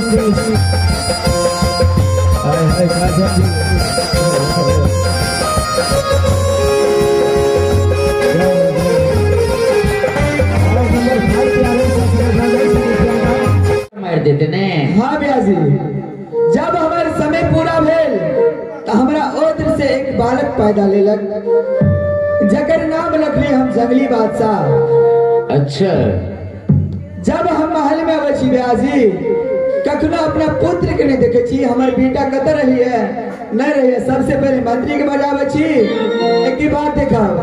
हाय हाय काजल जी। और नंबर 5 पे आवे से मार देते ने। हाँ ब्याजी, जब हमार समय पूरा भेल तो हमरा ओद्र से एक बालक पैदा लेलक, जकर नाम रखली हम जंगली बादशाह। अच्छा। जब हम महल में अबै छी ब्याजी, कखनो अपना पुत्र के नहीं देखे छी, हमर बेटा कतऽ रही है नहीं रही है। सबसे पहले मंत्री के बजाबै छी, एक ही बात देखाओ।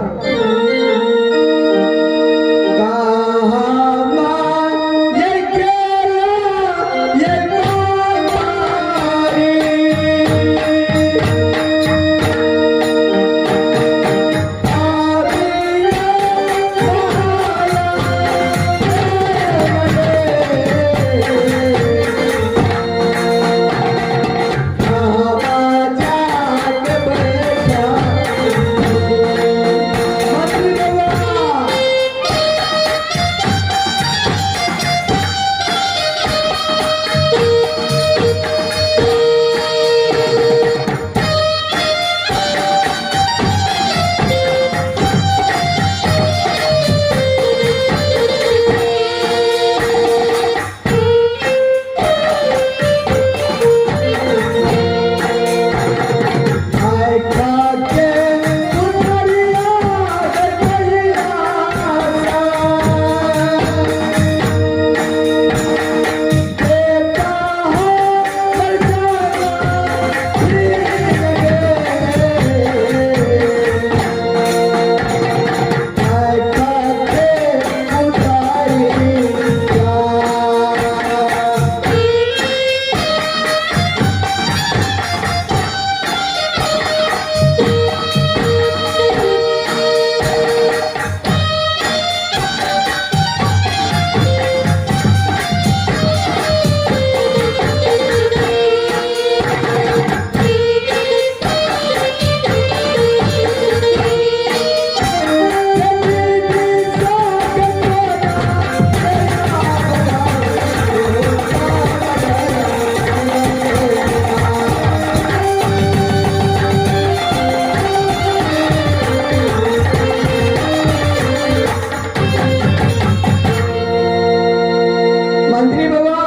मंत्री बाबा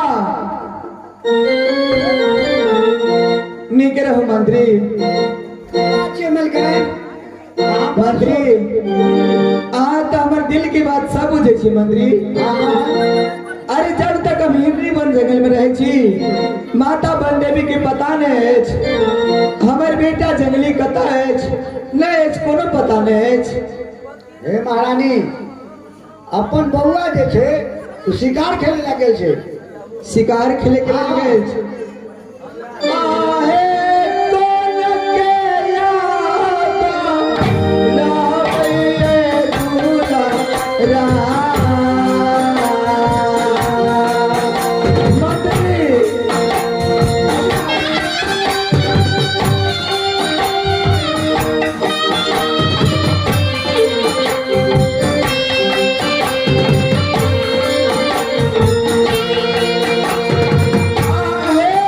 नीक रहू मंत्री। मंत्री अहाँ तऽ हमर दिल के बात सब बुझै छी मंत्री। अरे जब तक हम हिरनी वन जंगल में रहै छी, माता वन देवी के पता नहीं अछि हमर बेटा जंगली कतऽ अछि नहीं अछि, कोनो पता नहीं अछि। हे महारानी, अपन बौआ जे छै ओ शिकार खेले लए गेल छै। शिकार खेले के लेल गेल छै। आहे कोन के याद लावैले दूला राम। मंत्री आहे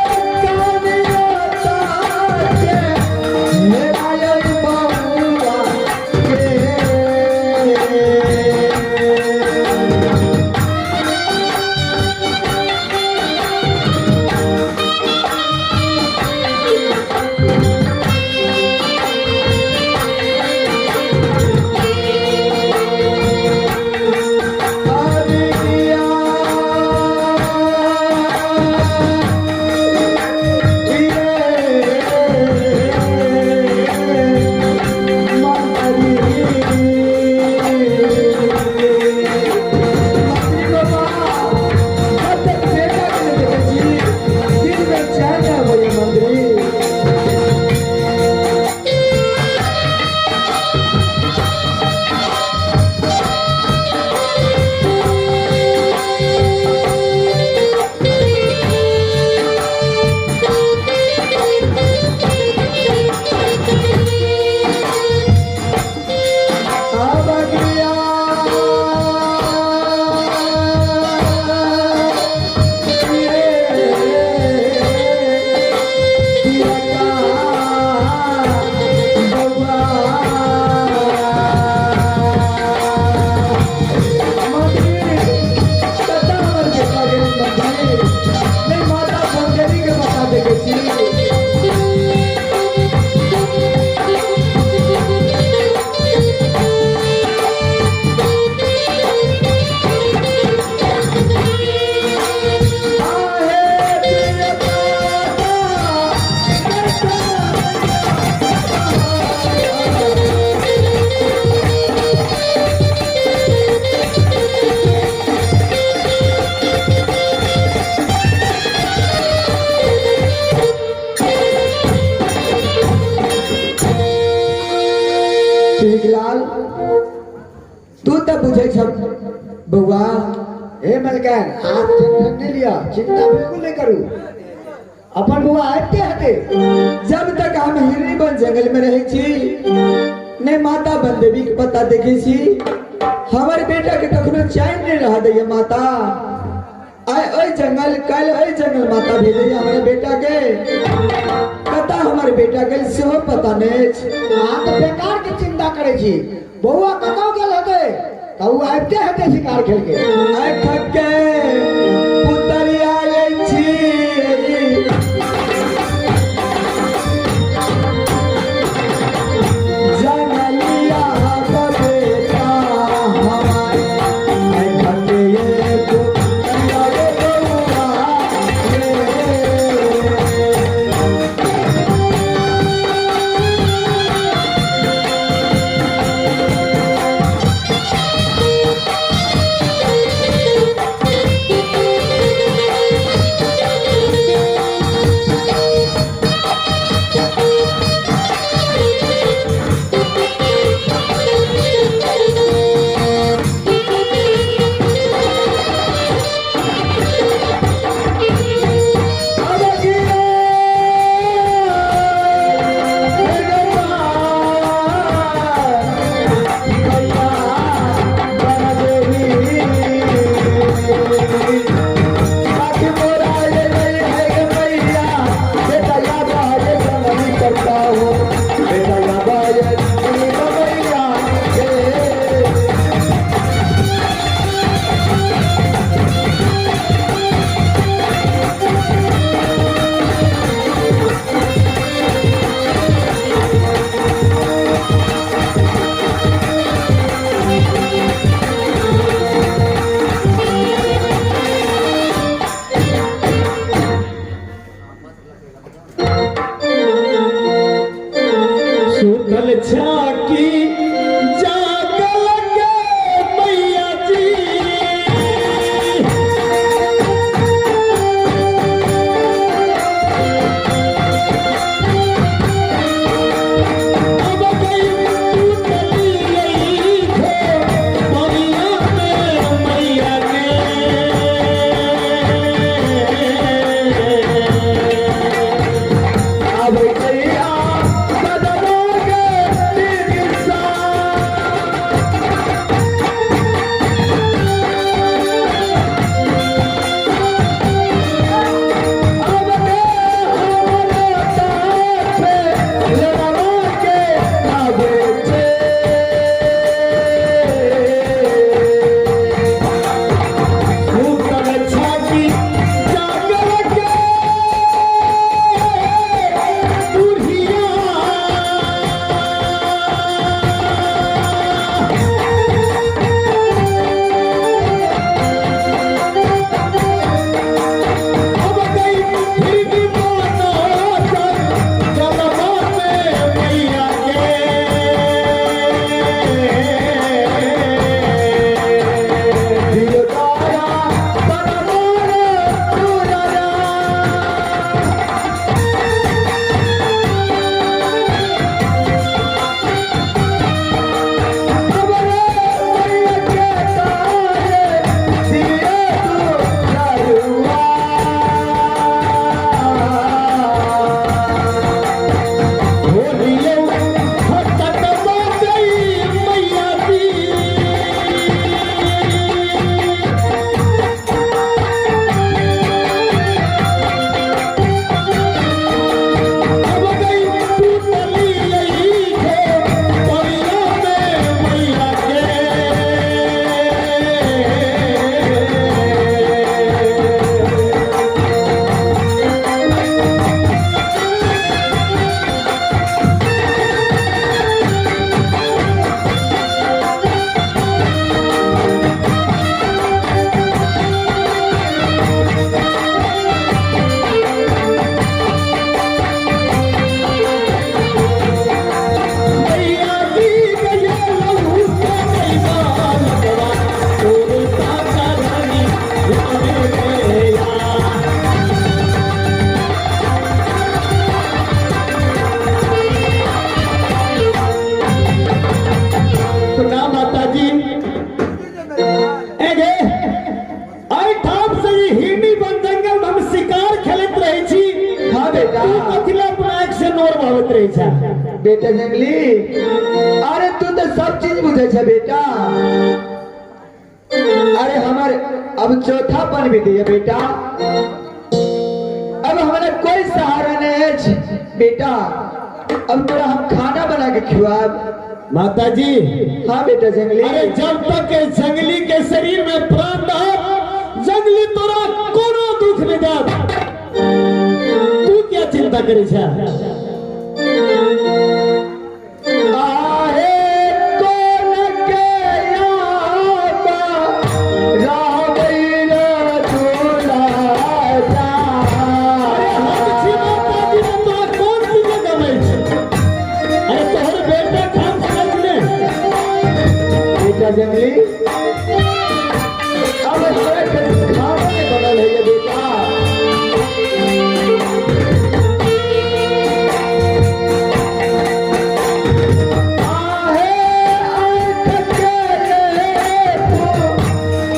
लाल, तू तऽ बुझै छ बौआ। हे मलकान, अहाँ टेंशन नहि लिअ, चिंता बिल्कुल नहि करू, अपन बौआ आबिते हेतै। जब तक हम हिरनी वन जंगल में रहै छी, नहि माता वन देवी के पता देखै छी, हमर बेटा के कखनो चैन नहि रह दैया माता। आइ ओहि जंगल, काल्हि ओहि जंगल माता भेजैया हमर बेटा के। कतऽ हमर बेटा गेल सेहो पता नहि अछि। अहाँ तऽ बेकार के चिंता करै छी, बौआ कतौ गेल हेतै तऽ ओ आबिते हेतै शिकार खेल के। आइ खके पुतरिया छी जंगलिया बेटा हमारे, आइ खके पुतरिया बौआ रे। सुतल झाकी जागल के मैया जी, अब गई टूटली गई हो बनिया में मैया ने। अब गैया सदनों के तीन सा। बेटा जंगली, अरे तू तो सब चीज बुझे छे बेटा। अरे हमारे अब चौथा पन भी दिए बेटा, अब हमारा कोई सहारा नहीं है बेटा। अब तोरा हम खाना बना के खिलाब। माता जी। हाँ बेटा जंगली। अरे जब तक के जंगली के शरीर में प्राण रह, जंगली तोरा कोनो दुख नहीं देत। तू क्या चिंता करे छे? आहे कोन के याबा रावैर तुला जा। अरे हम छी माता जी ने तोरा कोन चीज के कमाई छे? अरे तोहर बेटा खान समझ ने। बेटा जंगली, अब तोरा के खाना नहीं बनल है ये बेटा। आहे आंख के तू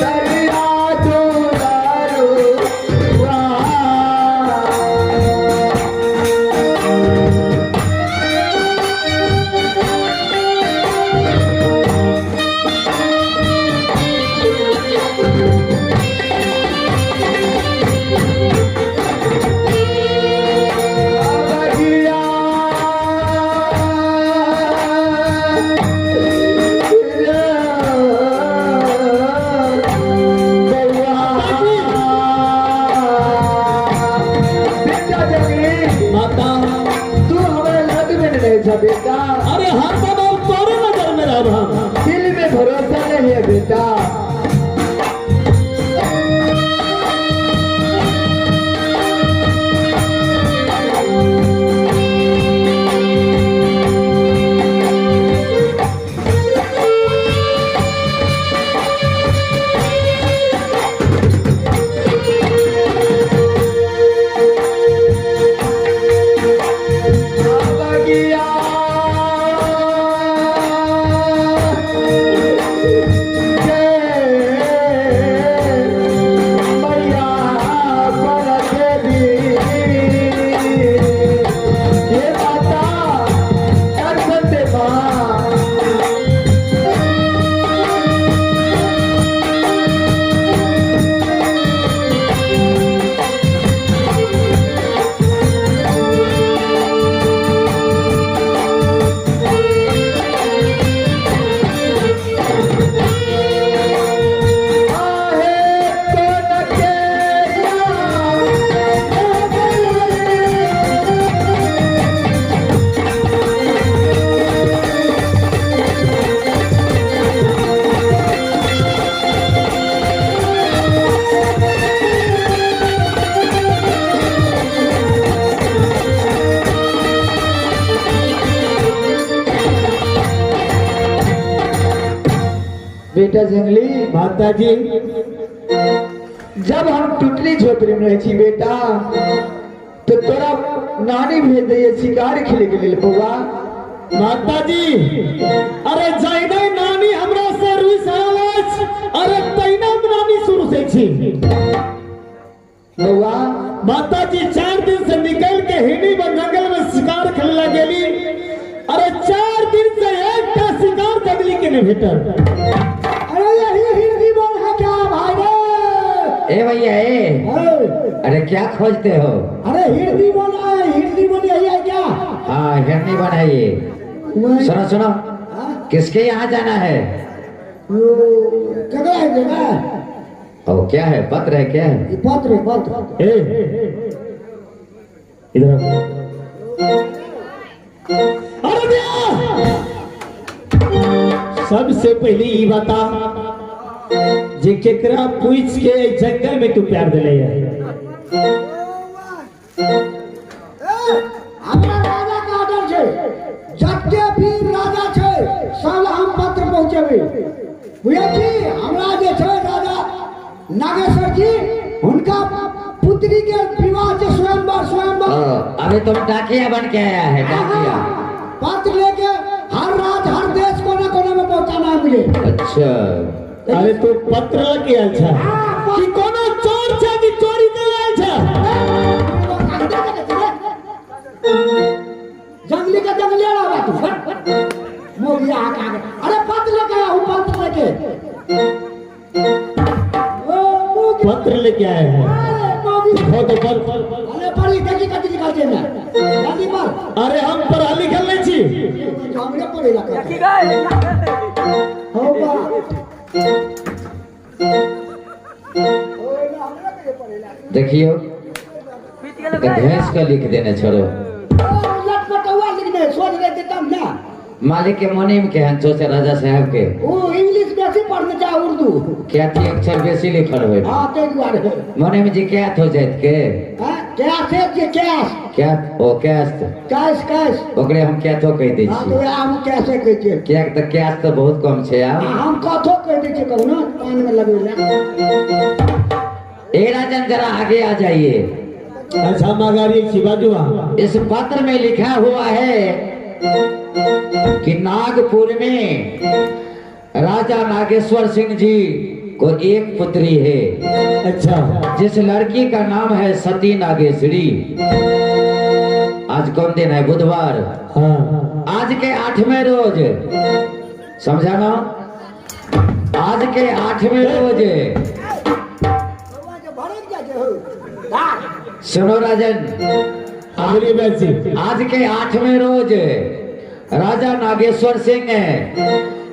दरिया दुलारू वाह। बगिया बेटा जंगली, माता, तू हमारे लग में नहीं छा बेटा। अरे हर बार तोरे नजर में रहब हम। दिल में भरोसा नहीं है बेटा। बगिया मैया पर देवी, हे माता दर्शन दे माँ। आहे कोन के बेटा जंगली। माता जी। जब हम टूटली झोपड़ी में रहे छी बेटा, तो तोरा नानी भेज दैये शिकार खेले के लेल बौआ। माता जी, अरे जैने नानी हमरा से रुस आयल अछि, अरे तैना हम नानी शुरू से छी। बौआ। माता जी, 4 दिन से निकल के हिनी वन जंगल में शिकार खेले गेली, अरे 4 दिन से एकटा शिकार जंगली के नहीं भेटल। अरे यही हिंदी बोल है क्या भाई रे? ए भैया ए, अरे, अरे क्या खोजते हो? अरे हिंदी बोल है, हिंदी बोल यही है क्या? हाँ हिरनी बन है ये। वही। सुनो सुनो, हाँ? किसके यहाँ जाना है? वो ककरा है जगह? ओ क्या है, पत्र है क्या है? ये पत्र पत्र। ए इधर आओ। अरे भैया, सबसे पहले ई बता जे केकरा पूछ के जंगल में तू प्यार दिले है? हमरा राजा के ऑर्डर छै, जते भी राजा छै सब हम पत्र पहुंचेबै, बुझै छी? हमरा जे छै राजा नागेश्वर जी, हुनका पुत्री के विवाह छै स्वयंवर स्वयंवर। अभी तुम डाकिया बन के आया है, डाकिया। पत्र लेके हर राज्य हर देश कोने कोने में पहुंचाना है मुझे। अच्छा। अरे तू पत्र लके आयल छा कि कोनो चोर छा कि चोरी कर आयल छा? जंगली का जंगली रहा तू मोगिया का अरे पत्र लेके आया हूँ पत्र लेके ओ मोगी पत्र लेके आए हैं अरे मोगी हो तो पत्र अरे पढ़ी देखी कथी लिखल छै ने जल्दी पढ़ अरे हम पढ़ा लिखल नहीं छी हमरे पढ़े ला हो बा देखियो तो भैंस का लिख देने छोड़ो लटपटौआ लिखने सोच रहे तब ना मालिक के मुनीम के हन सोचे राजा साहब के ओ इंग्लिश बेसी पढ़ने चाहे उर्दू क्या थी अक्षर बेसी लिखल होय हाँ ताहि दुआरे मुनीम जी क्या हो जाइत के हाँ कैश है जे कैश क्या ओ कैश कैश कैश ओकरे हम क्या तो कहि दै हाँ तो छी वएह हम कैशे कहै छियै किया तऽ कैश तऽ बहुत कम छै आब आ हम कथो कहि दै छियै कहू ने कान में लगबै लए ए राजन जरा आगे आ जाइए अच्छा हम अगाड़ी छी बाजू अहाँ इस पत्र में लिखा हुआ है कि नागपुर में राजा नागेश्वर सिंह जी को एक पुत्री है अच्छा जिस लड़की का नाम है सती नागेश्वरी। आज कौन दिन है? बुधवार। हाँ आज के 8वें रोज, समझा ना, आज के 8वें रोज। सुनो राजन, बोलिए बैठ जी। आज के 8वें रोज राजा नागेश्वर सिंह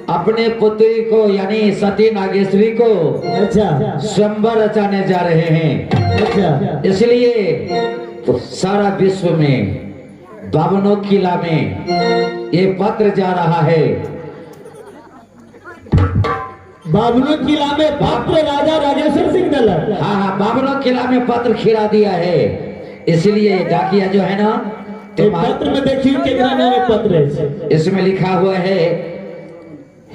अपने पुत्री को यानी सती नागेश्वरी को अच्छा स्वयंवर रचाने जा रहे हैं। अच्छा इसलिए तो सारा विश्व में 52 किला में ये पत्र जा रहा है। 52 किला में पत्र राजा राजेश्वर सिंह दलक। हाँ हाँ, 52 किला में पत्र खिला दिया है। इसलिए डाकिया जो है ना, तो पत्र में देखिए केकरा नाम पत्र है। इसमें लिखा हुआ है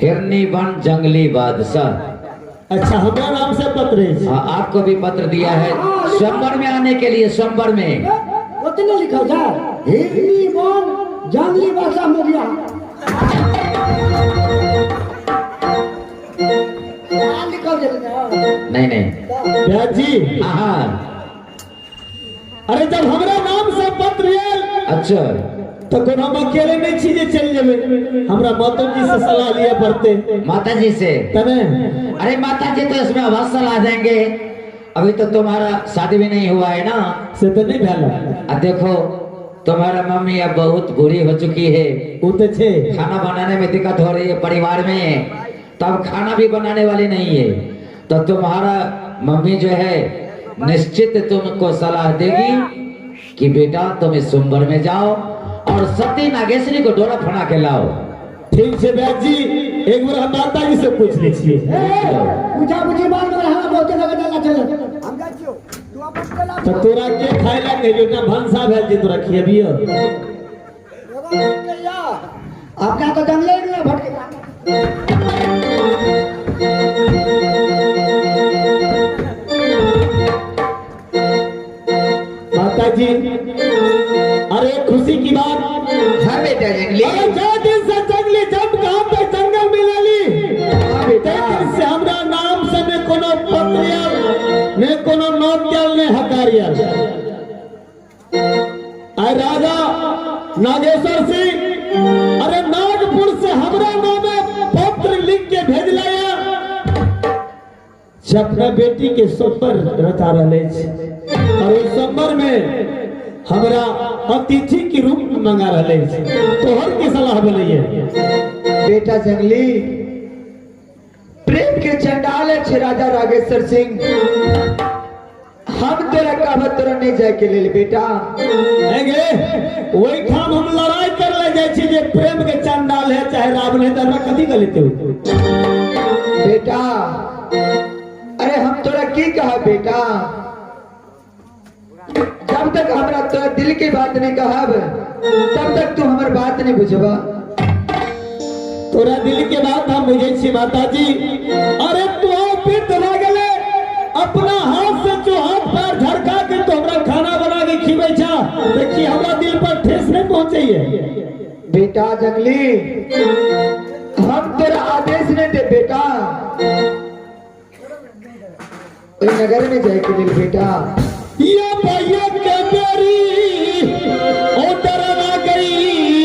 हिरनी वन जंगली बादशाह। अच्छा, हमारा नाम से पत्र है। हाँ, आपको भी पत्र दिया है स्वयंवर में आने के लिए। स्वयंवर में उतने लिखा जा हिरनी वन जंगली बादशाह मोगिया नहीं नहीं जी। हाँ अरे जब हमारा नाम से पत्र आयल अच्छा तो कोनो हम अकेले नहीं छी जे चल जेबे, हमरा माता जी से सलाह लिए पड़ते। माता जी से तने अरे माता जी तो इसमें अवश्य सलाह देंगे। अभी तो तुम्हारा शादी भी नहीं हुआ है ना, से तो नहीं भेल। अब देखो तुम्हारा मम्मी अब बहुत बुरी हो चुकी है, उ तो छे खाना बनाने में दिक्कत हो रही है परिवार में, तब खाना भी बनाने वाली नहीं है। तो तुम्हारा मम्मी जो है निश्चित तुमको सलाह देगी कि बेटा तुम इस स्वयंवर में जाओ और सती नागेश्वरी को डोरा फना के लाओ। ठीक है बैठ जी, एक बार हम माता जी से पूछ ली छिए। पूछा पूछी बात में हमरा बहुते लगे चला चले हम जाइ छियो तू अपन चला। तो तोरा के खाय ला कहियो ना भनसा भेल जे तोरा खियबियो। अपना तो जंगले में भटके। माता जी अरे खुशी की बात हाँ बेटा जंगली। अरे जय दिन से जंगली जब कहाँ पे जंगल मिलली बेटा दिन से हमरा नाम से ने कोनो पत्र आयल ने कोनो नोट आयल ने हकार आयल। आय राजा नागेश्वर सिंह अरे नागपुर से हमरा नाम पत्र लिख के भेजला से अपना बेटी के स्वयंवर रचा रहे और उस स्वयंवर में हमरा अतिथि के रूप में मंगा रहे तोहर के सलाह बनैये। बेटा जंगली प्रेम के चंडाल है राजा रागेश्वर सिंह, हम तोरा कहब तोरा नहीं जाए के लेल बेटा। वही ठाम हम लड़ाई कर ले जाए छी जे प्रेम के चंडाल है चाहे रावण है तो हमरा कथी के लेते हो बेटा। अरे हम तोरा की कहा बेटा, जब तक हमरा तोरा दिल की बात नहीं कहब तब तक तू हमर बात नहीं बुझबा। तोरा दिल के बात हम बुझे छी माता जी। अरे तू वृद्ध भऽ गेले, अपना हाथ से जो हाथ पैर झरका के तो हमरा खाना बना के खिबै छा, देखी हमरा दिल पर ठेस नहीं पहुंचैये। बेटा जंगली हम तोरा आदेश नहीं दे बेटा, ओई नगर में जाए के लेल बेटा। ये भैया के बेरी ओ डरवा गई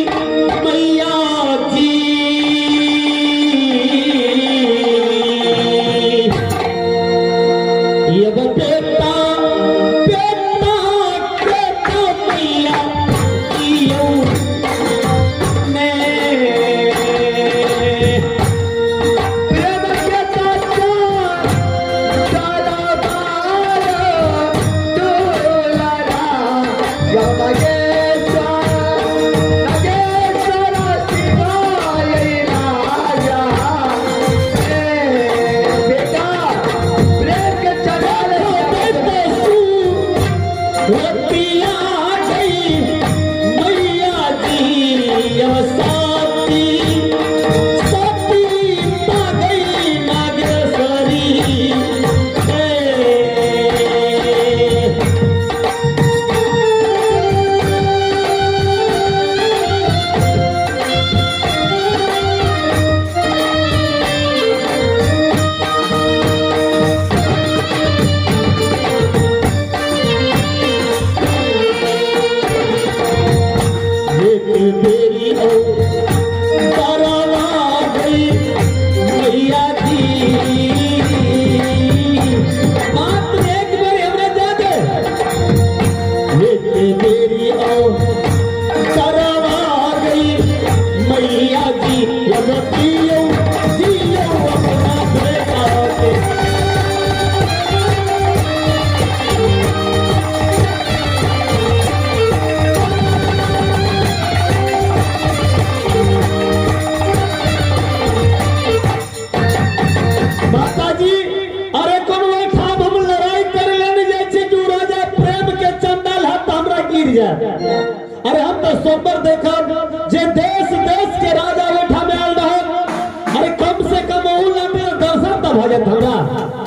भऽ जायत हमरा।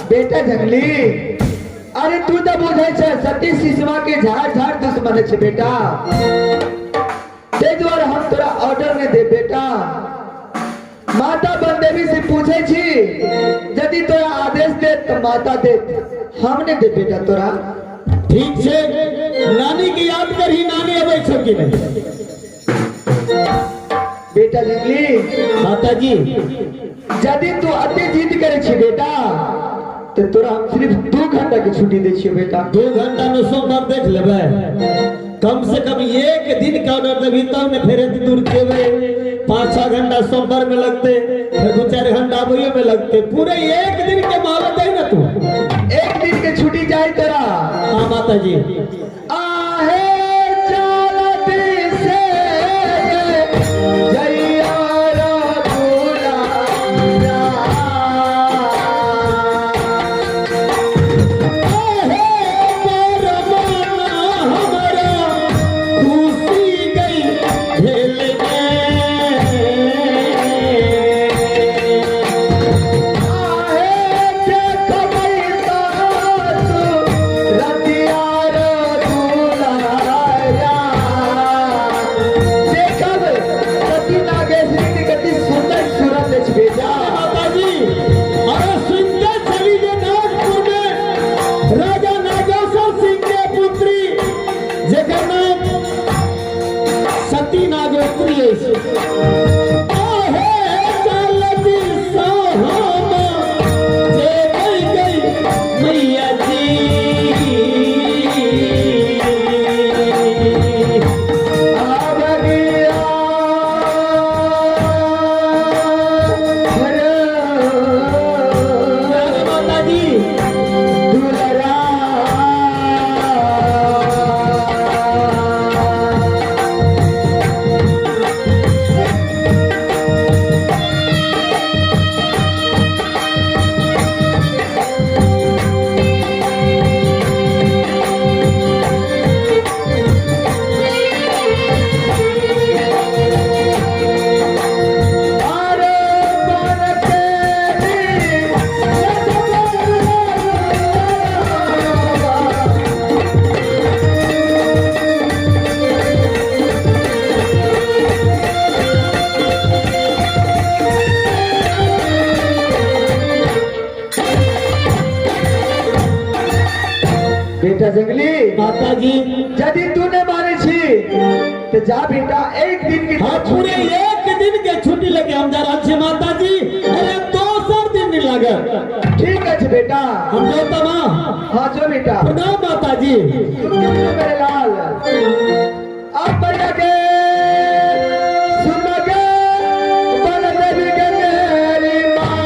बेटा जंगली, अरे तू तऽ बुझै छै सती सिसवा के झाड़ झाड़ दुश्मन छै बेटा, ताहि दुआरे हम तोरा ऑर्डर नहि देब बेटा। माता बनदेवी से पूछे छी, यदि तोरा आदेश देत तऽ माता देत, हम नहि देब बेटा तोरा। ठीक छै, नानी के याद करही, नानी अबै छौ कि नहि? बेटा जंगली, माताजी, यदि तू अति जिद करे छी बेटा तो तोरा हम सिर्फ 2 घंटा के छुट्टी दै छियो बेटा। 2 घंटा में सोमवार देख लेबै, कम से कम एक दिन के ऑर्डर देबी तब ने फेर एते दूर जेबै। 5-6 घंटा सोमवार में लगते, फिर 2-4 घंटा आबैयो में लगते, पूरे एक दिन के मोहलत दे ना तू। एक दिन के छुट्टी जाए तोरा। हाँ माताजी। आहे चलती से जइया रघुला। आहे परमाना हमरा खुशी गई झेल में। आहे देखबै तू रतिया रघुलाया। देखब सती नागेश्वरी के कति सुंदर सूरत अछि बेटा। माताजी, अरे सुनते चली जे नागपुर में राजा नागेश्वर सिंह के पुत्री जेकर नाम सती नागेश्वरी अछि। आहे चलती सोहम जे गई गई मैया जी। आबगिया अरे माताजी, दुलरा। अरे बन बेटा जंगली, माताजी, यदि तू नहीं माने छी तो जा बेटा, एक दिन के हाँ पूरे एक दिन के छुट्टी लेके हम जा रहल छी माताजी। अरे दोसर दिन नहीं लागे। ठीक है बेटा, हम जाओ तमा। हाँ जो बेटा। प्रणाम माताजी। मेरे लाल, अब बढ़िया के सुन के बन देवी के मेरी माँ।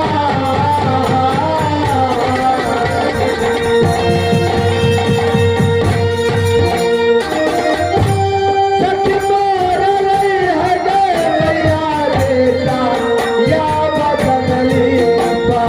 सखी मोर लई है गे मैया बेटा या बदली पा।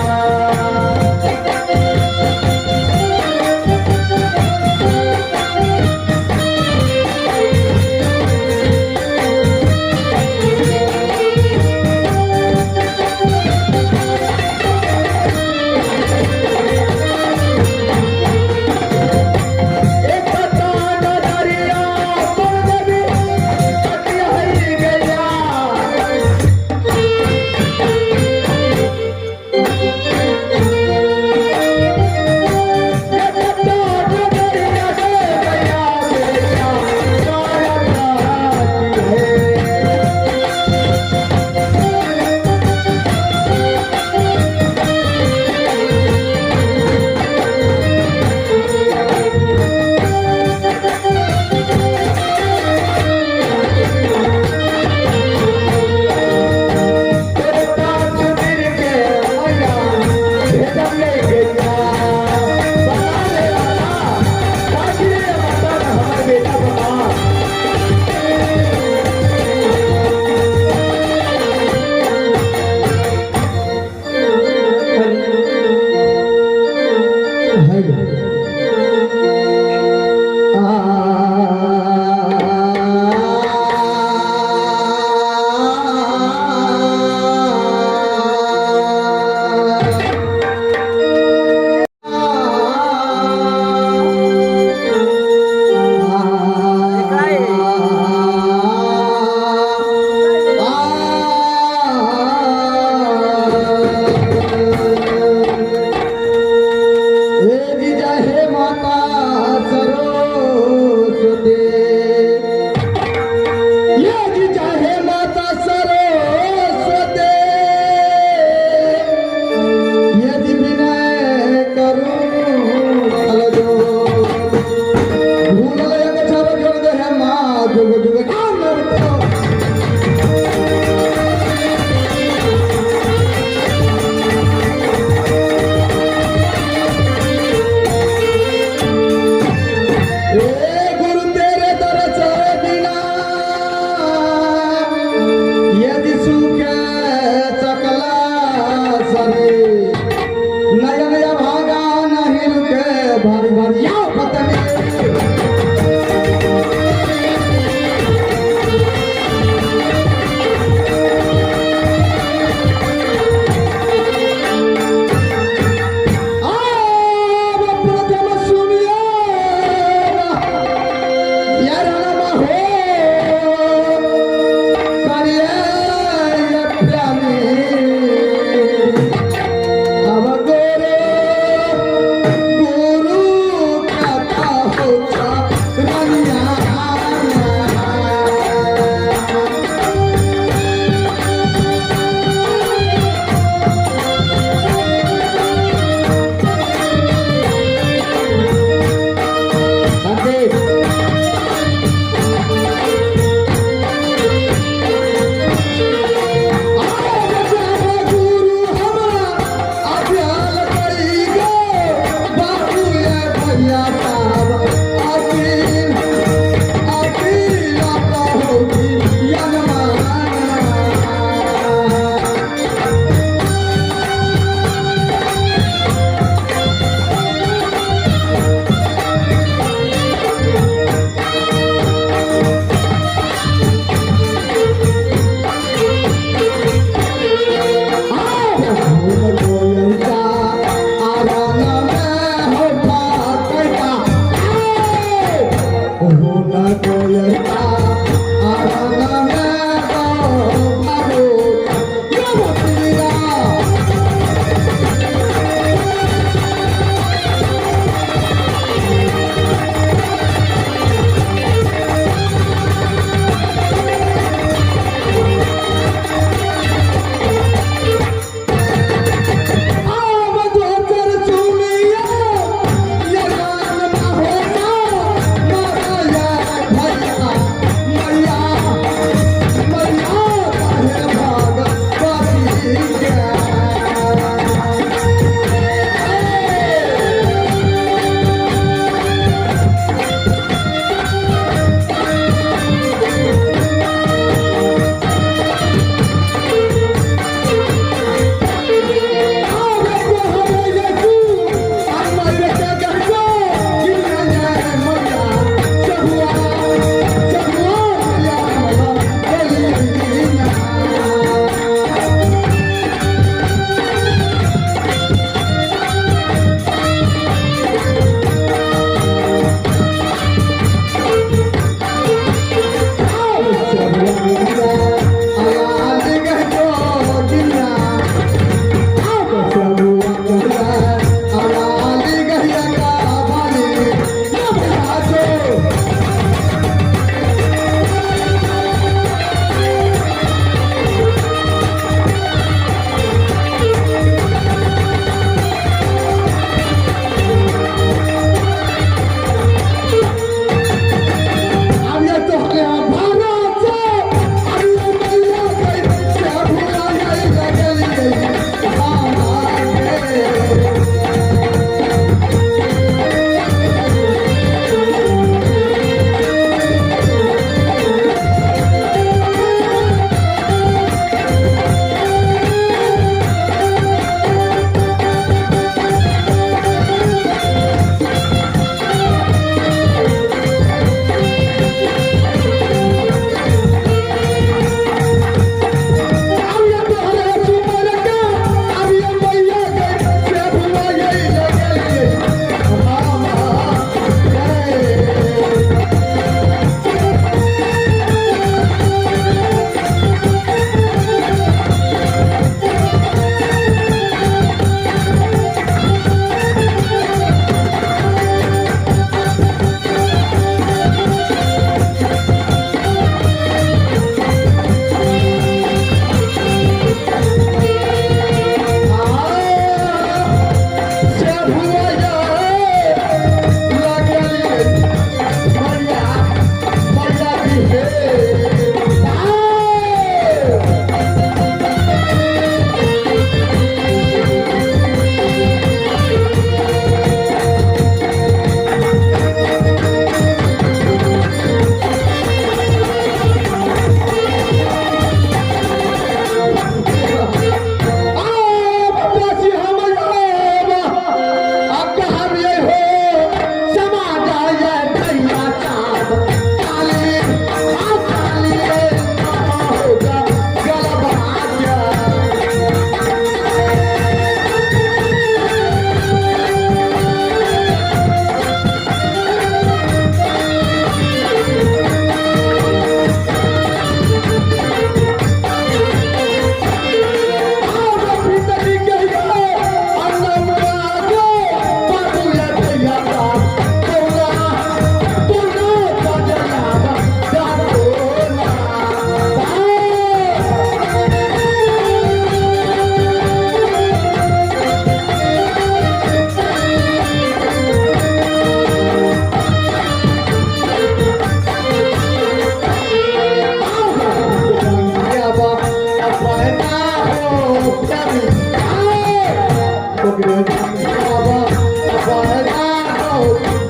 ओकरे बाबा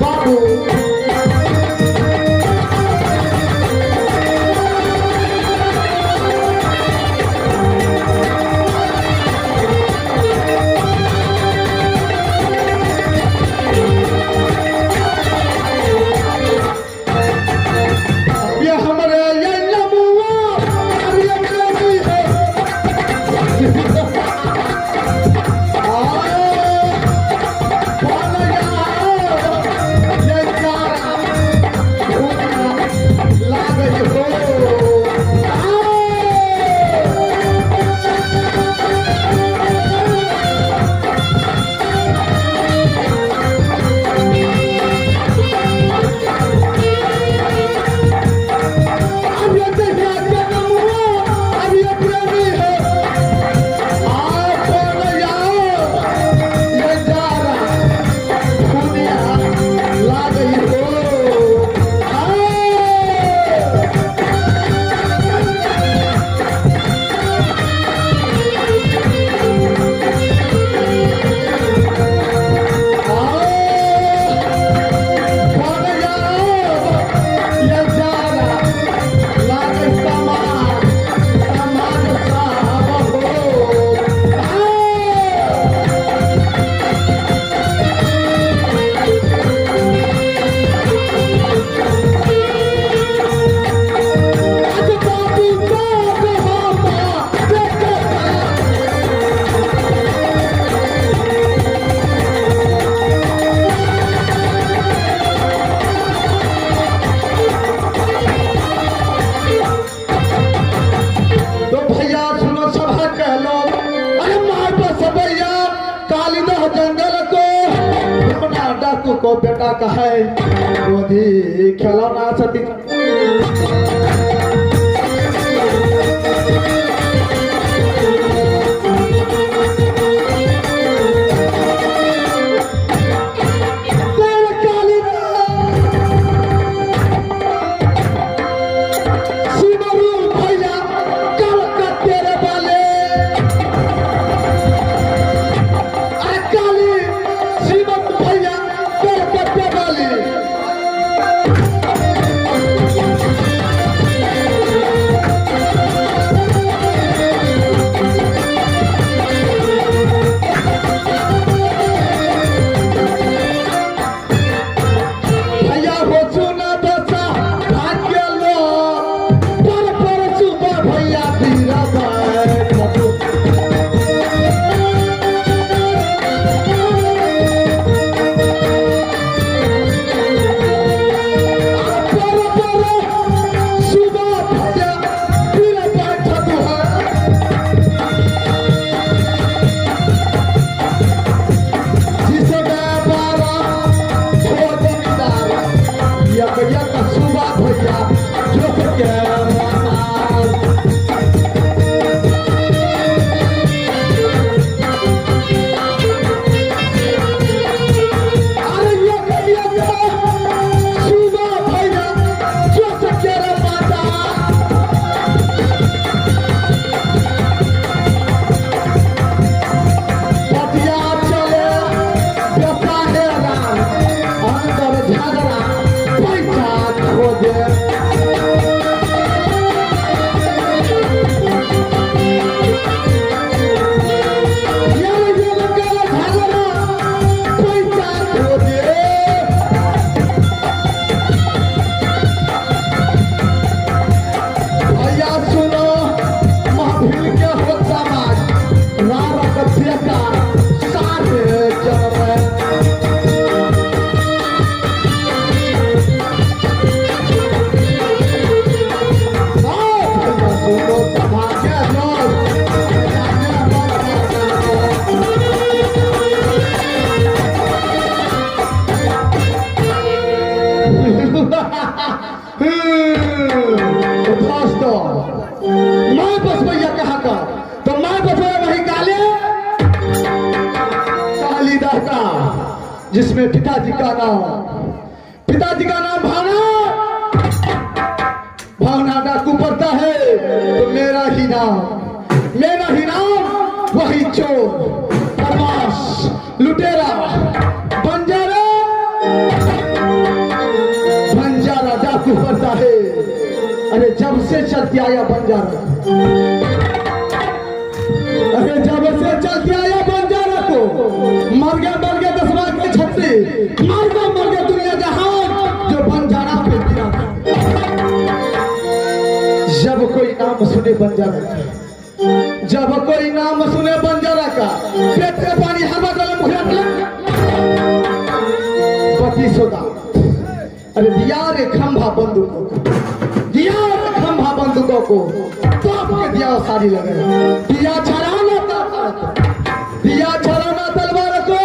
बाबू। ये हमारे ये नमुआ ये प्रेमी है आए ये चारा लागई हो आए। अब ये देखिए के नमुआ अब ये प्रेमी है आप यार ये जारा दुनिया लागई हो आए। तो भैया सुनो सभा कहलो, अरे मार पर सबैया कालीदह जंगल को अपना डाकू को बेटा कहे गोदी खिलौना सती। तेरे कालीदह सिमरू भैया कलकत्ते रे वाले, अरे काली श्रीमंत भैया कलकत्ते वाले। भैया हो सुना बसा भाग्य लो पर पर सुबह भैया पीरा बैठ। पर पर सुबह भैया पीरा बैठ तू है जिसे बाबा हो जमींदार यक यक सुबह भैया जोख के मार। अरे यक यक सुबह भैया जोख के माता। पटिया चले बेटा हे राम अंदर झगड़ा पैसा खोजे। ये ये कर झगड़ा पैसा खोजे। भैया सुनो महफिल के हो समाज रावक बेटा सारे जन्म। भैया सुनो सभा के लोग जाने दोस्तों मैं बसवैया कहा का तो मैं बसवैया वही काले कालीदास का जिसमें पिताजी का नाम भावना भावना डाकू पड़ता है तो मेरा ही नाम वही चोर। चोर, बदमाश, लुटेरा, बंजारा, बंजारा डाकू बनता है। अरे जब से चलती आया बंजारा, अरे जब से चलती आया बंजारा को मर गया मर गया दसवा के छत्ती, मर गया मर गया दुनिया जहान जो बंजारा पे गिरा। जब कोई नाम सुने बंजारा का, जब कोई नाम सुने बंजारा का, पेट के पानी हवा गलम मुखिया बत्तीसो दांत। अरे दिया रे खंभा बंदूकों को, दिया रे खंभा बंदूकों को, तोप के दिया सारी लगे, दिया छड़ाना तलवार को, दिया छड़ाना तलवार को,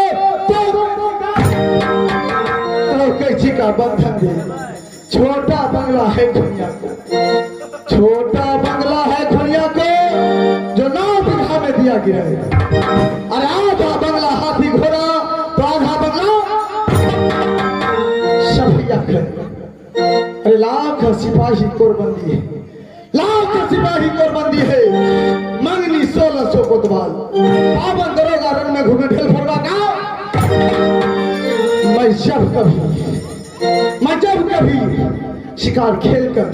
तो कैची का बंधन दे। छोटा बंगला है दुनिया को, छोटा बंगला है दुनिया को, जो 9 बीघा में दिया गिरा है। अरे आधा बंगला हाथी घोड़ा, तो आधा बंगला सफिया कर। अरे लाख सिपाही कोरबंदी है, लाख सिपाही कोरबंदी है, मंगनी 1600 कोतवाल, 52 दरोगा रन में घूमे ढेल फरवा का। मैं जब कभी शिकार खेल कर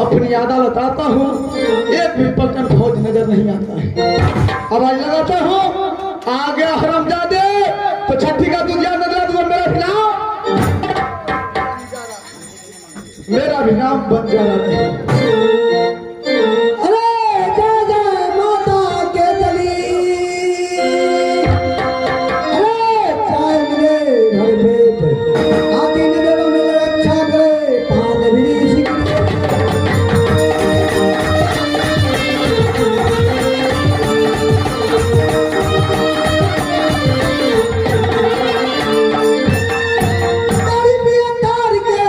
अपनी अदालत आता हूँ, एक भी पलटन फौज नजर नहीं आता है। आवाज लगाता हूँ, आ गया हरामजादे, तो छठी का दुनिया नजर दूंगा, मेरा भी नाम बन जा रहा है। अरे जय जय माता के दली, अरे चाय मिले भर पेट, आदि देव मिले रक्षा करे, पान भी सिकरे। तारी पिया तार के,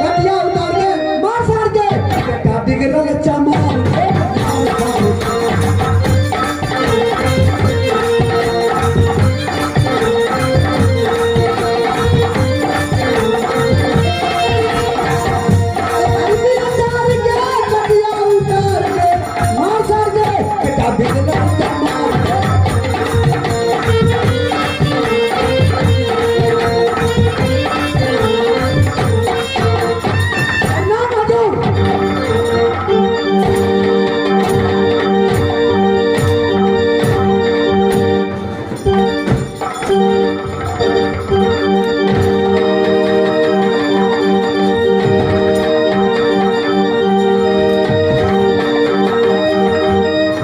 कटिया उतार के, मार सार के, बेटा बिगड़ल चमार के, मार सार के। तारी पिया तार के, कटिया उतार के, मार सार के, बेटा बिगड़ल चमार के। ना बाजू।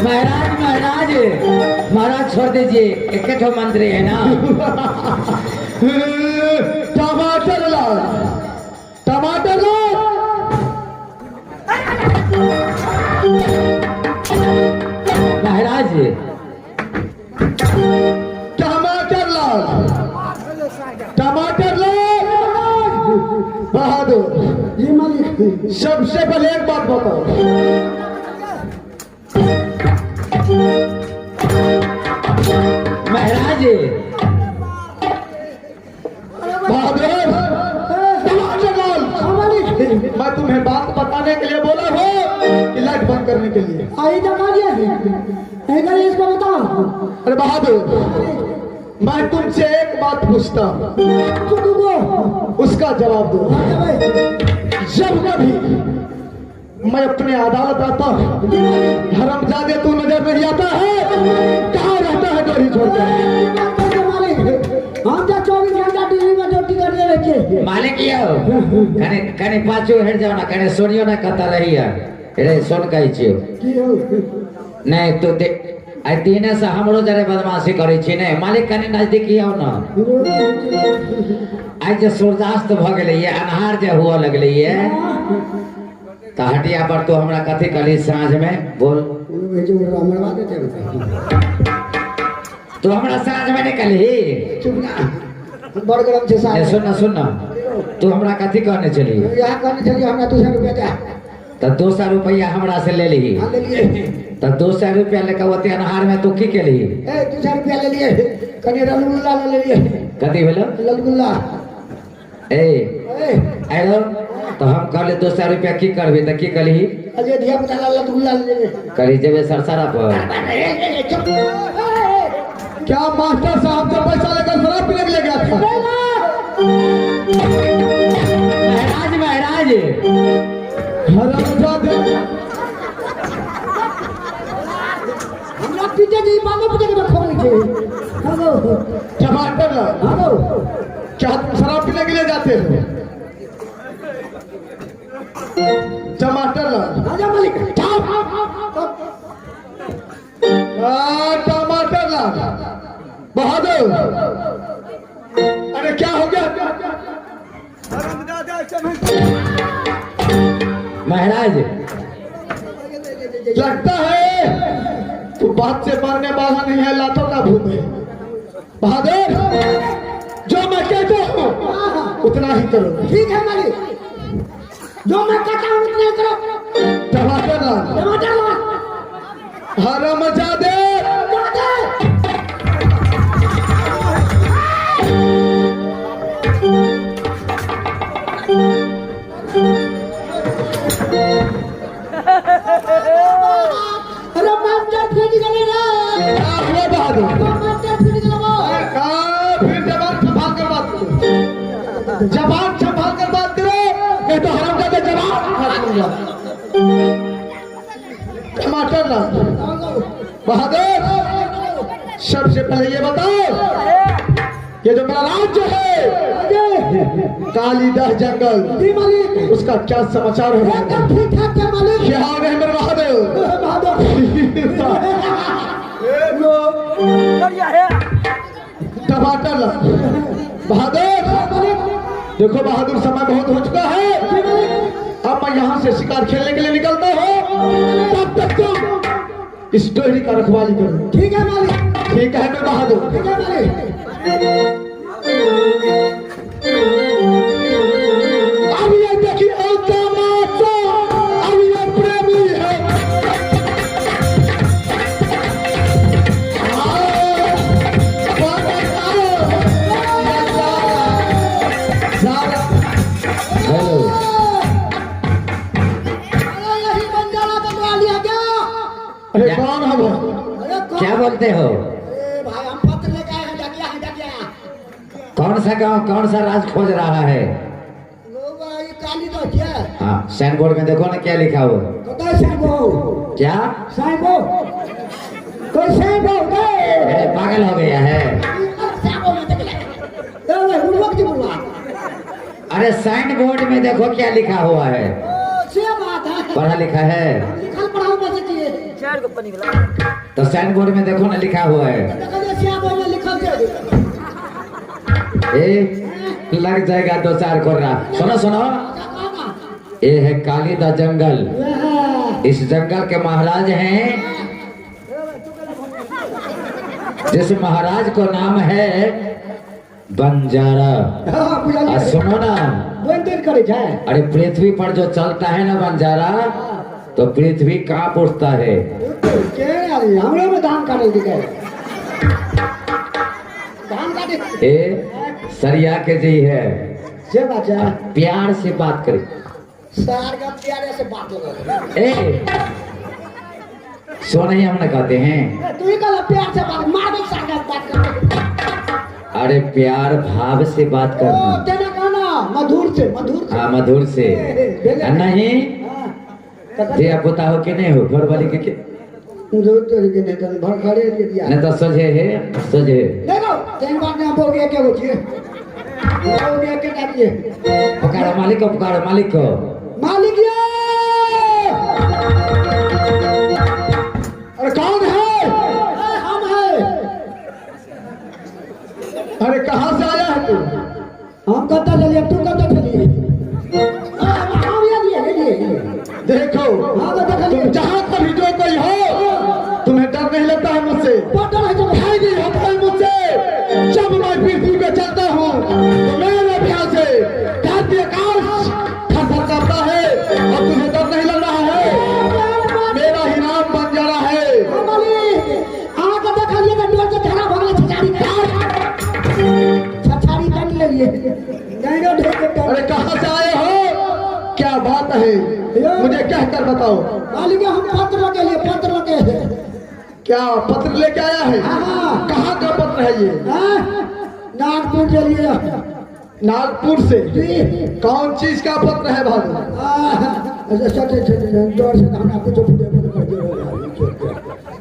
महाराज महाराज महाराज छोड़ दीजिए, एक ठो मंत्री है ना। टमाटर लाल, टमाटर लाल, महाराज टमाटर लाल, टमाटर लाल बहादुर जी मालिक। सबसे पहले एक बात बताओ, महाराज बहादुर टमाटर लाल, हाँ मालिक। मैं तुम्हें बात बताने के लिए बोला हूँ कि लाइट बंद करने के लिए। आई जगह ये अगर इसको बताओ। अरे बहादुर, मैं तुमसे एक बात पूछता हूँ, चुको उसका जवाब दो। जब कभी मैं अपने अदालत आता हूँ, हरामजादे तू नजर नहीं आता है, कहाँ रहता है डोरी छोड़कर? हम तो 24 घंटा टीवी में ड्यूटी कर रहे थे। मालिक यो कने कने पाछू हट जाओ ना, कने सुनियो ना कता रही है। रे सुन कहै छियो की हो? नहीं तो दे आई तीने से हमरो जरे बदमाशी करै छी ने मालिक, कने नजदीक आओ ना। आई जे सूर्यास्त भ गेलै ये, अन्हार जे हुआ लगलै ये, त हटिया पर तो हमरा कथी कहली साँझ में बोल? मरवा देते। तो हमरा साँझ में नहीं कहली? चुप ना, बड़ गरम छै साहब। सुन ना सुन ना, तू हमरा कथी कहने छली? यहाँ कहने छलियै हमरा 200 रुपया दे। त 200 रुपया हमरा से ले ली? हाँ, लेलियै। त 200 रुपया लेके ओते अन्हार में तू की केली? ए 200 रुपया लेलियै, कनि रसगुल्ला ले लेलियै। कथी भेलो? रसगुल्ला। ए ए आयो तो हम कहले 200 रुपया की करबी, त की कहली? अजे धिया पुता ला रसगुल्ला ले लेबै। कहली जेबे सरसरा पर। ए, ए, चुप। ए, ए, क्या मास्टर साहब से पैसा लेकर शराब पीने के लिए गया था? महाराज महाराज, हरामजादे। हमरा पीटे जी बाबा पीटे के खोलै छै। हेलो। टमाटर लाल, हेलो। क्या तुम शराब पीने के लिए जाते हो? टमाटर लाल। राजा मालिक। टमाटर लाल बहादुर, अरे क्या हो गया? महाराज। लगता है तू बात से मानने वाला नहीं है, लातों का भूत है। बहादुर, जो मैं कहता हूँ उतना ही करो। ठीक है मालिक, जो मैं कहता हूँ उतना ही करो। टमाटर लाल। टमाटर लाल। हरामजादे। जादे। अरे मास्टर फिर गेलै रे। क्या हुआ बहादुर? मास्टर फिर गेलै। फिर जबान संभाल कर बात करो, जबान संभाल कर बात करो, नहीं तो हरामजादे जबान खा दूंगा। टमाटर लाल बहादुर, सबसे पहले ये बताओ, ये जो मेरा राज्य है कालीदह जंगल, जी मालिक। उसका क्या समाचार हो रहा है? एकदम ठीक ठाक है मालिक। क्या हाल है मेरे बहादुर? बहादुर। टमाटर लाल बहादुर, देखो बहादुर, समय बहुत हो चुका है। अब मैं यहाँ से शिकार खेलने के लिए निकलता हूँ, तब तक तुम इस डोहरी का रखवाली करो। ठीक है मालिक। ठीक है मेरे बहादुर। ठीक है मालिक। अब ये देखिए तमाशा, अब ये प्रेमी है। आओ, आओ, आओ, हेलो। अरे यही बंजारा बनवा लिया क्या? अरे कौन है वो? अरे कौन? क्या बोलते हो? ए भाई, हम पत्र लेके आए हैं, जागिया है जागिया। कौन सा गांव, कौन सा राज खोज रहा है? लोग ये काली तो क्या? हाँ, साइन बोर्ड में देखो ना क्या लिखा हुआ। कतऽ साइबो? क्या? साइबो कोई साइबो गए। अरे पागल हो गया है? साइबो में देख ले। ए बुड़बक जी बुड़बा। अरे साइन बोर्ड में देखो क्या लिखा हुआ है। ओ से बात है। पढ़ा लिखा है? लिखल पढ़ाऊ बस चाहिए। तो साइन बोर्ड में देखो ना लिखा हुआ है। देखो जे साइबो में लिखल छै। ए लग जाएगा दो चार कोर्रा। सुनो सुनो, ये है कालीदा जंगल। इस जंगल के महाराज हैं, जिस महाराज को नाम है बंजारा। हां बुझलियै। आ सुनो ना। बोल देल करे छै। अरे पृथ्वी पर जो चलता है ना बंजारा, तो पृथ्वी कांप उठता है। के अरे हमरो में धान काटे दिखे, धान काटे। ए सरिया के जी है। से बात है। प्यार से बात करे। सार का प्यारे से बात लगे। ए सो नहीं हम न कहते हैं। तू ही कहला प्यार से बात, मार दे सार का बात कर। अरे प्यार भाव से बात ओ करना। तेना कहना मधुर से, मधुर से। हाँ मधुर से। नहीं दिया पुता हो कि नहीं हो घर वाली के जो तोरी के नहीं तो भर खड़े के दिया। नहीं तो सोझे है सोझे। देखो तीन बार ने हो गया के हो छिए हो गया के डालिए। पुकारो मालिक को, पुकारो मालिक को। मालिक ये। अरे कौन है? ए, हम है। अरे कहाँ से आया है तू? हम कतऽ चलिए, तू कतऽ चलिए? हम ये लिए लिए। देखो हाँ, तो देख लिए। तुम जहाँ कभी जो कोई हो, तुम्हें डर नहीं लगता है मुझसे? बड़ डर है जब। भय नहीं होता है मुझसे। जब मैं पृथ्वी पे चलता हूँ तो मेरे ध्यान से धरती आकाश थर करता है, और तुम्हें डर नहीं लग रहा है? मेरा ही नाम बंजारा है। अहाँके देखलिए तऽ डर से झगड़ा भऽ गेलै, छछारी छछारी काटि लेलिए डायनो ढेर के डर। अरे कहाँ से आए हो, क्या बात है, मुझे कहकर बताओ। मालिक हम पत्र लगे लिए, पत्र लगे। क्या पत्र लेके आया है? हाँ। कहाँ का पत्र? नागपुर के लिए। नागपुर से? जी। कौन चीज का पत्र है बहादुर? अच्छा अच्छा, डर से हमरा कुछो फुटेबो नहि करै छै।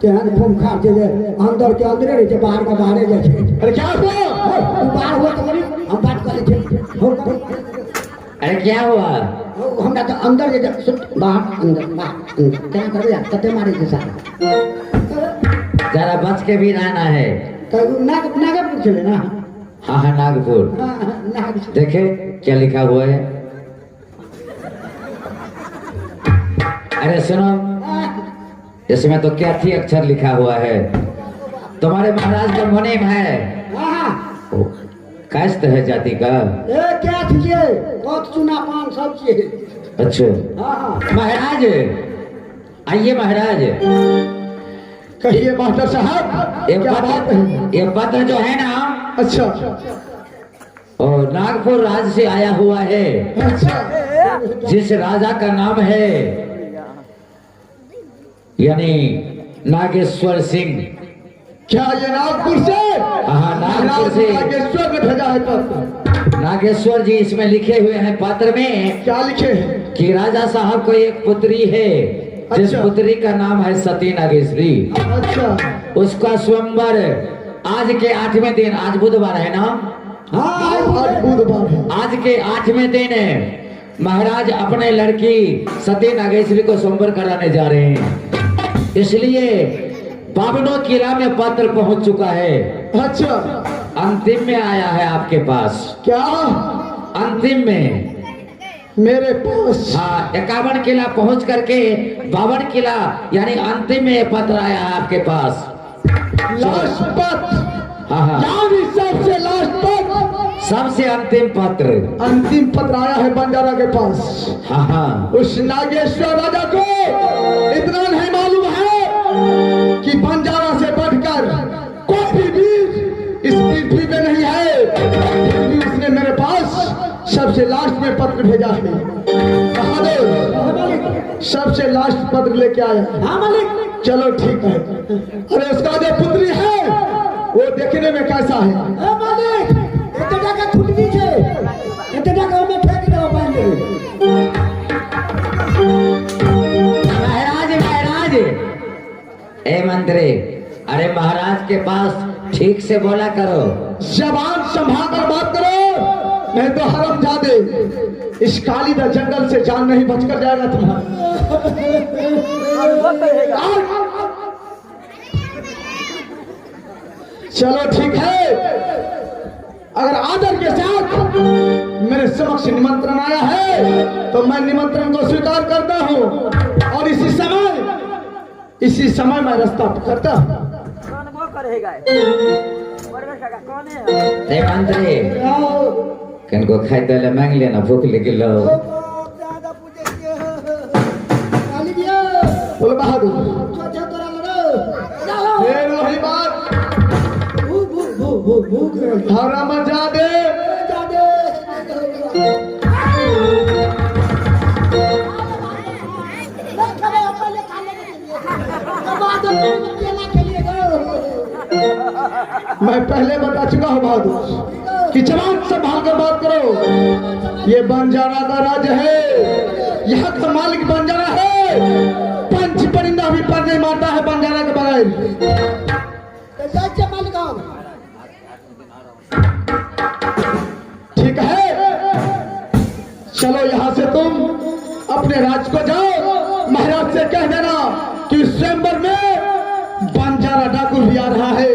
तेहन खूंखार छै जे अंदर के अंदरे रहै छै, बाहर के बाहरे जाइ छै। अरे क्या हुआ? हे, तू बाहर हुआ तऽ करी हम बात करै छियै। हो करी। अरे क्या हुआ? हो, हमरा तऽ अंदर जे सुन, बाहर अंदर बाहर अंदर केना करबै यार, कते मारै छै साला। जरा बच के भी रहना है। तऽ नाग नागपुर छलै ना? हाँ हाँ, नागपुर। हाँ, हाँ, नाग छलै। देखे क्या लिखा हुआ है। अरे सुनो, इसमें तो क्या थी अक्षर लिखा हुआ है। तुम्हारे महाराज का मुनीम है। हाँ। कायस्थ है जाति का। ए क्या छियै, कत चूना पान सब छियै। अच्छा। हाँ हाँ। महाराज आइए महाराज। कहिए मास्टर साहब, ये क्या बात है? ये पत्र जो है ना, अच्छा। और नागपुर राज से आया हुआ है। अच्छा। जिस राजा का नाम है यानी नागेश्वर सिंह। क्या ये नागपुर से? हाँ, नागपुर से। नागेश्वर ने भेजा है पत्र। नागेश्वर जी इसमें लिखे हुए हैं पत्र में। क्या लिखे हैं? कि राजा साहब को एक पुत्री है, जिस अच्छा। पुत्री का नाम है सती नागेश्वरी। अच्छा। उसका स्वयंवर आज के 8वें दिन, आज बुधवार है ना? हाँ। आज बुधवार है। आज के 8वें दिन है, महाराज अपने लड़की सती नागेश्वरी को स्वयंवर कराने जा रहे हैं, इसलिए बावनों किला में पत्र पहुंच चुका है। अच्छा। अंतिम में आया है आपके पास। क्या? अंतिम में। मेरे पास? हाँ, 51 किला पहुंच करके 52 किला यानी अंतिम में ये पत्र आया है आपके पास। लास्ट पत्र? हाँ हाँ। यानी सबसे लास्ट पत्र? सबसे अंतिम पत्र। अंतिम पत्र आया है बंजारा के पास। हाँ हाँ। उस नागेश्वर राजा को इतना नहीं मालूम है कि बंजारा से बढ़कर कोई भी वीर इस पृथ्वी पे नहीं है, फिर भी उसने मेरे पास सबसे लास्ट में पत्र भेजा है। बहादुर, सबसे लास्ट पत्र लेके आया? हाँ मालिक। चलो ठीक है। अरे उसका जो पुत्री है वो देखने में कैसा है? ए मालिक, एते टाका खुटकी छै, एते टाका ओमे फेंक देबो, पानि देबै। महाराज महाराज, ए मंत्री, अरे महाराज के पास ठीक से बोला करो। जबान संभाल कर बात करो, नहीं तो हरम जादे इस काली दा जंगल से जान नहीं बचकर जाएगा तुम्हारा। चलो ठीक है, अगर आदर के साथ मेरे समक्ष निमंत्रण आया है तो मैं निमंत्रण को स्वीकार करता हूँ और इसी समय मैं रास्ता पकड़ता हूँ। ए मंत्री, किनको खाई दे मांग लेना, भूख लगी लो। बोलो बहादुर। फिर वही बात, हरम जादे। मैं पहले बता चुका हूँ बहादुर कि जवान संभाल कर बात करो। ये बंजारा का राज्य है, यहाँ का मालिक बंजारा है। पंच परिंदा भी पर नहीं मारता है बंजारा के बगैर। ठीक है, चलो यहाँ से तुम अपने राज्य को जाओ। महाराज से कह देना कि स्वयंवर में बंजारा डाकू भी आ रहा है।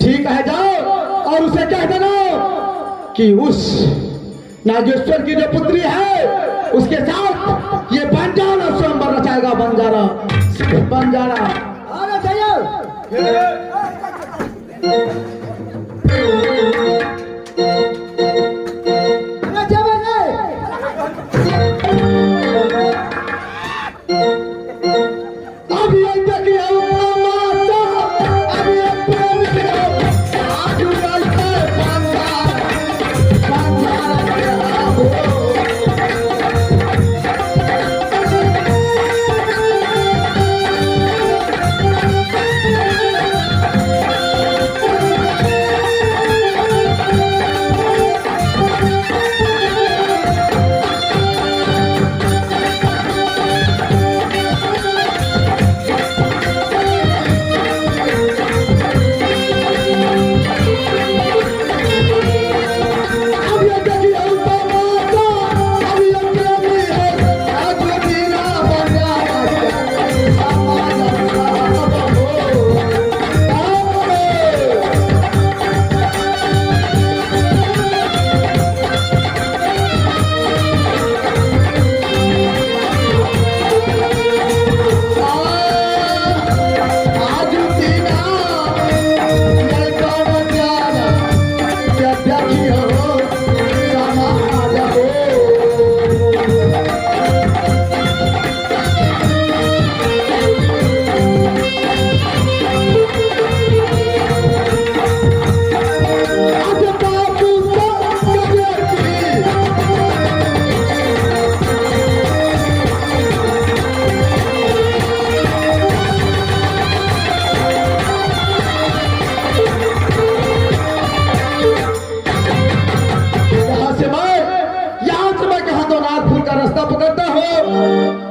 ठीक है, जाओ और उसे कह देना कि उस नागेश्वर की जो पुत्री है उसके साथ ये बंजारा स्वयंवर रचाएगा। बंजारा बंजारा। अब ये देखिए माता, अब ये प्रेम आज बंजारा बंजारा हो।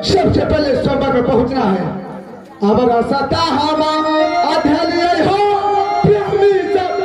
सबसे पहले स्वयंवर में पहुंचना है। अब रसता हवा अधलिए हो प्रेमी सब।